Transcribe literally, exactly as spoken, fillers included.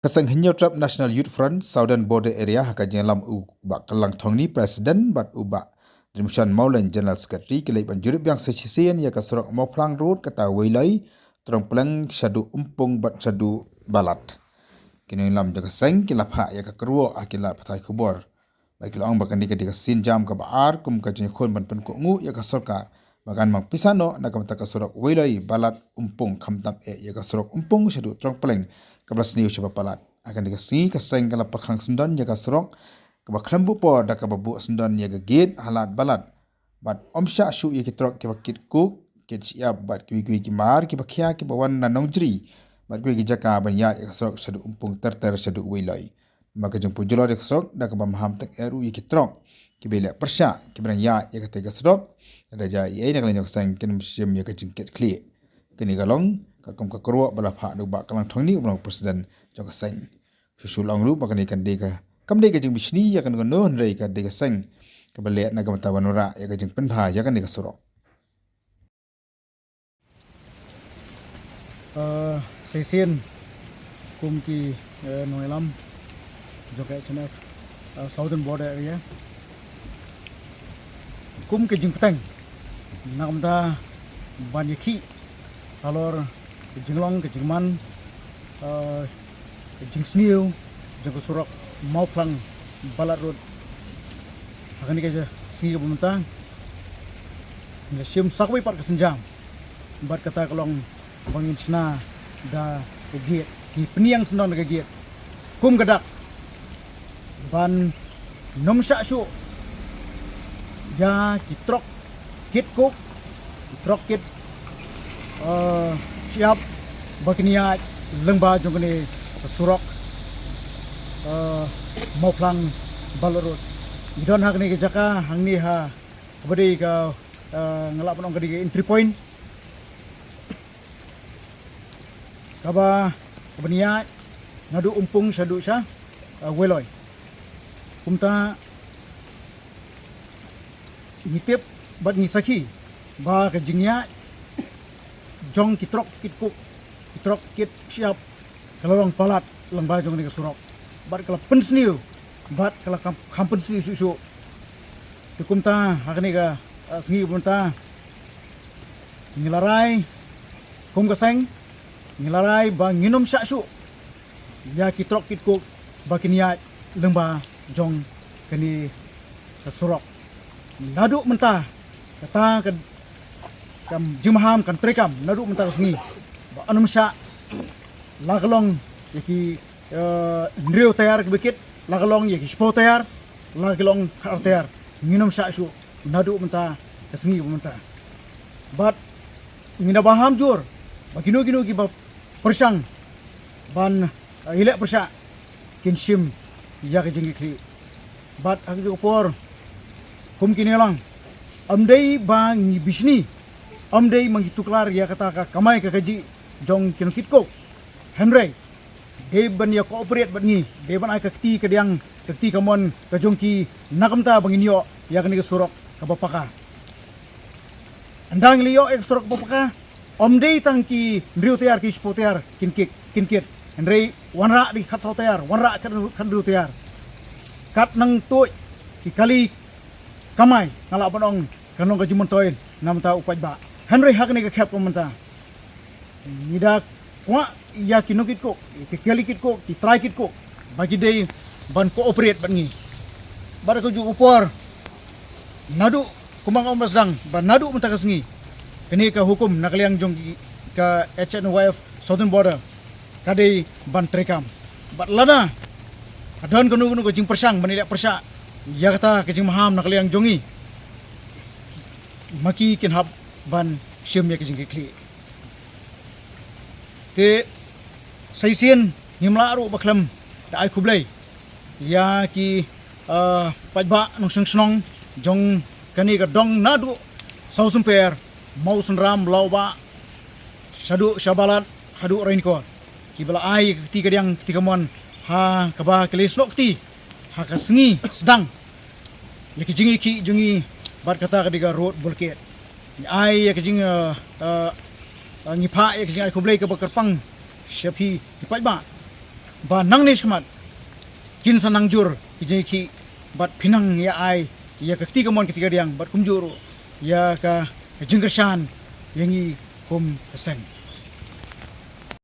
Ka seng Hynñiewtrep National Youth Front Southern Border Area ha ka jingïalam u Bah Kallang Thongni, President, bad u Bah Drimshan Mawleng, General Secretary, ki leit ban jurip biang sa shisien ïa ka surok Mawphlang Road, kata Weiloi, Trongpleng, shaduh Umpung bad shaduh Balat. Ki nongïalam jong ka seng ki la phah ïa ka kyrwoh ha ki lad pathai khubor. Bad ki la ong ba kane ka dei ka sienjam kaba ar kum ka jingïakhun ban pynkohnguh ïa ka sorkar ba kan mang pisa noh na ka bynta ka surok Weiloi Balat Umpung, khamtam eh ïa ka surok Umpung shaduh Trongpleng kaba la sniew shaba palat. Ha kane ka sngi ka seng ka la pakhang syndon ïa ka surok kaba khlem buh por da kaba buh syndon ïa ka gate ha lad Balat. Bad ym shah shuh ïa ki trok kiba kit coke, kit shyiap bad kiwei kiwei ki mar kiba khia kiba wan na Nongjri bad kiwei ki jaka ban ïaid ïa ka surok shaduh Umpung ter ter shaduh Weiloi. Namar ka jingpynjulor ïa ka surok da kaba maham tang eh ruh ïa ki trok kiba ïaleh pyrshah kiba dang ïaid ïa katei ka surok. Lada jia ei ei na ka liang jong ka seng kin ym shim ïa ka jingkit khlieh. Kane ka long katkum ka kyrwoh ba la phah da u Bah Kallang Thongni uba long u President jong ka seng. Shuh shuh la ong ruh ba kane kan dei ka, kam dei ka jingbishni ïa kano kano, hynrei ka dei ka seng kaba leh na ka bynta ban wanrah ïa ka jingpynbha ïa kane ka surok. Uh, sa shisien kum ki, uh, nongïalam jong ka H N F, uh, Southern Border Area, kum ka jingpyrshang na ka bynta ban ïakhih halor ka jinglong ka jingman, uh, ka jingsniew jong ka surok Mawphlang Balat Road. Ha kane ka sngi kaba mynta ngi la shim sa kawei pat ka sienjam bad kata ka long ba ngin shna da ka gate, ngi pynïeng syndon da ka gate kum ka dak ban ym shah shuh ïa ki trok kit coke, ki trok kit, eh, shyiap ba kin ïaid lyngba jong kane ka surok, eh, Mawphlang Balat Road. Ngi don ha kane ka jaka hangne ha kaba dei ka, eh, nga lah ban ong ka dei ka entry point kaba, kaba ïaid naduh Umpung shaduh sha, eh, Weiloi. Kumta ngi tip bad ngi sakhi ba ka jingïaid jong ki trok kit coke, ki trok kit shyiap ka la long palat lyngba jong kane ka surok bad ka la pynsniew bad ka la kham, kham pynsniew shuh shuh. Te kumta ha kane ka, eh, sngi kaba mynta ngi la rai kum ka seng, ngi la rai ba ngin ym shah shuh ïa ki trok kit coke ba kin ïaid lyngba jong kane ka surok. Naduh mynta kata ka, ka jingmaham kan treikam naduh mynta ka sngi ba yn ym shah, la ka long ïa ki, eh, hynriew tyre kiba kit, la ka long ïa ki shiphew tyre, la ka long khatar tyre, ngin ym shah shuh naduh mynta ka sngi ba mynta. Bad ngi da maham jur ba kino kino kiba pyrshang ban, eh, ïaleh pyrshah kin shim ïa ka jingkitkhlieh. Bad ha kajuh ka por kum kine lang, ym dei ba ngi bishni, ym dei ba ngi tuklar ïa kata ka kamai ka kajih jong ki nongkit coke, hynrei dei ban ïa cooperate bad ngi, dei ban ai ka kti kadiang, ka kti kamon ka jong ki na ka bynta ba ngin ïoh ïa kane ka surok kaba paka. Ynda ngi la ïoh ïa ka surok ba paka, ym dei tang ki hynriew tyre ki shiphew tyre kin kit, kin kit, hynrei wanrah da ki khatsaw tyre, wanrah khat, khathynriew tyre. Kat nang tuid ki kali kamai, nga lah ban ong kan long ka jingmyntoi na ka bynta u paidbah. Hynrei ha kane ka khep ka mynta ngi da kwah ïa ki nongkit coke, ki kali kit coke, ki trai kit coke ba ki dei ban cooperate bad ngi. Bad ha kajuh ka por naduh, kumba nga ong ba sdang, ba naduh mynta ka sngi kane ka hukum na ka liang jong ka H N Y F Southern Border ka dei ban treikam. Bad lada ka don kano kano ka jingpyrshang ban ïaleh pyrshah ïa kata ka jingmaham na ka liang jong ngi, ma ki kin hap ban shim ïa ka jingkitkhlieh. Te sa shisien ngim lah ruh ba khlem da ai khublei ïa ki, eh, paidbah nongshong shnong jong kane ka dong naduh Sawsumper, Mawsynram, Lawbah, shaduh sha Balat haduh Ranikor, kiba la ai ka kti kadiang kti kamon ha kaba ki la ïasnoh kti ha ka sngi sdang ïa ka jingïakhih jong ngi bad kata ka dei ka road blockade. Ngi ai ïa ka jing, eh, eh, eh, ngi phah ïa ka jingai khublei kaba kyrpang sha phi ki paidbah. ba nangne shakhmat kin sa nang jur ki jingkhih bad phin nang ïa ai ïa ka kti kamon kti kadiang bad kumjuh ruh ïa ka jingkyrshan ïa ngi kum ka seng.